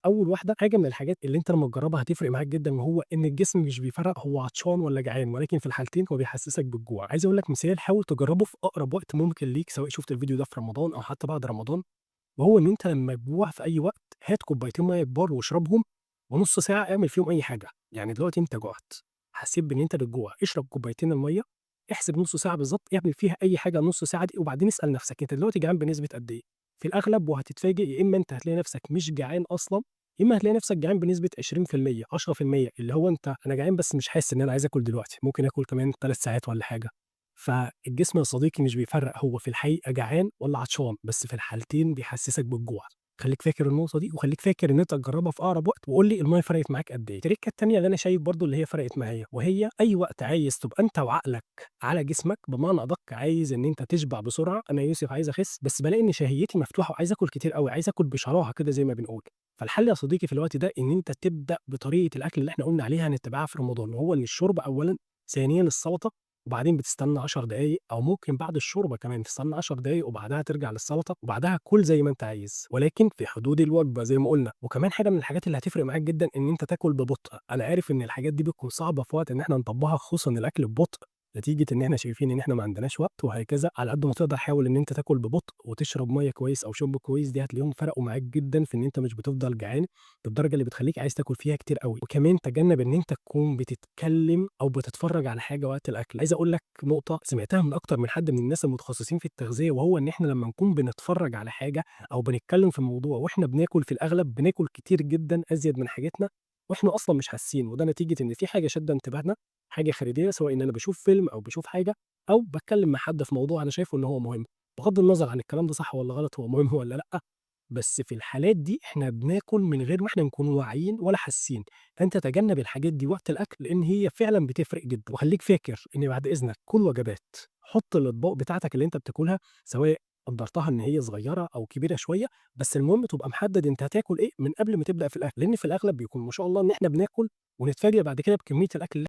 أول واحدة، حاجة من الحاجات اللي أنت لمّا تجربها هتفرق معاك جدًا، وهو إن الجسم مش بيفرّق هو عطشان والّا جعان، ولكن في الحالتين هو بيحسسك بالجوع. عايز أقول لك مثال حاول تجربه في أقرب وقت ممكن ليك، سواء شُفت الفيديو ده في رمضان أو حتى بعد رمضان، وهو إن أنت لمّا تجوع في أي وقت هات كوبايتين مَيّة كبار واشربهم، ونُص ساعة اعمل فيهم أي حاجة. يعني دلوقتي أنت جُعت، حسيت بإن أنت بتجوع، اشرب كوبايتين المَيّة، احسب نُص ساعة بالضبط، اعمل فيها أي حاجة النُص ساعة دي، وبعدين اسأل نفسك أنت دلوقتي جعان بنسبة قد إيه؟ في الأغلب وهتتفاجئ يا إما أنت هتلاقي نفسك مش جعان أصلًا، يا إما هتلاقي نفسك جعان بنسبة 20%، 10%، اللي هو أنت أنا جعان بس مش حاسس إن أنا عايز آكل دلوقتي، ممكن آكل كمان 3 ساعات والّا حاجة. فالجسم يا صديقي مش بيفرّق هو في الحقيقة جعان والّا عطشان، بس في الحالتين بيحسسك بالجوع. خلّيك فاكر النقطة دي، وخلّيك فاكر إن أنت تجربها في أقرب وقت، وقُل لي المَيّة فرقت معاك قد إيه. التريكة التانية اللي أنا شايف برضه اللي هي فرقت معايا، وهي أي وقت عايز تبقى أنت وعقلك على جسمك، بمعنى أدق عايز إن أنت تشبع بسرعة، أنا يوسف عايز أخس، بس بالاقي إن شهيتي مفتوحة وعايز آكل كتير أوي، عايز آكل بشراهة كده زي ما بنقول. فالحل يا صديقي في الوقت ده إن أنت تبدأ بطريقة الأكل اللي إحنا قُلنا عليها نتبعها في رمضان، وهو إن الشوربة أولًا، ثانيًا السلطة، وبعدين بتستنى 10 دقايق أو ممكن بعد الشوربة كمان تستنى 10 دقايق وبعدها ترجع للسلطة، وبعدها كُل زي ما أنت عايز، ولكن في حدود الوجبة زي ما قُلنا. وكمان حاجة من الحاجات اللي هتفرق معاك جدًا إن أنت تاكل ببطء. أنا عارف إن الحاجات دي بتكون صعبة في وقت إن إحنا نطبّقها، خصوصًا الأكل ببطء، نتيجة إن إحنا شايفين إن إحنا ما عندناش وقت وهكذا. على قد ما تقدر حاول إن أنت تاكل ببطء وتشرب مَيّة كويس أو شُرب كويس، دي هتلاقيهم فرقوا معاك جدًا في إن أنت مش بتفضل جعان بالدرجة اللي بتخلّيك عايز تاكل فيها كتير أوي. وكمان تجنب إن أنت تكون بتتكلم أو بتتفرج على حاجة وقت الأكل. عايز أقول لك نقطة سمعتها من أكتر من حد من الناس المتخصصين في التغذية، وهو إن إحنا لمّا نكون بنتفرج على حاجة أو بنتكلم في موضوع وإحنا بناكل، في الأغلب بناكل كتير جدًا أزيد من حاجتنا وإحنا أصلًا مش حاسين، وده نتيجة إن في حاجة شادة انتباهنا، حاجة خارجية، سواء إن أنا باشوف فيلم أو باشوف حاجة أو باتكلم مع حد في موضوع أنا شايفه إن هو مهم. بغض النظر عن الكلام ده صح والّا غلط، هو مهم والّا لأ، بس في الحالات دي إحنا بناكل من غير ما إحنا نكون واعيين ولا حاسين. فأنت تجنب الحاجات دي وقت الأكل لإن هي فعلًا بتفرق جدًا. وخلّيك فاكر إن بعد إذنك كُل وجبات، حُط الأطباق بتاعتك اللي أنت بتاكلها سواء قدّرتها إن هي صغيرة أو كبيرة شوية، بس المهم تبقى محدد أنت هتاكل إيه من قبل ما تبدأ في الأكل، لإن في الأغلب بيكون ما شاء الله إن إحنا بناكل ونتفاجئ بعد كده بكمية الأكل اللي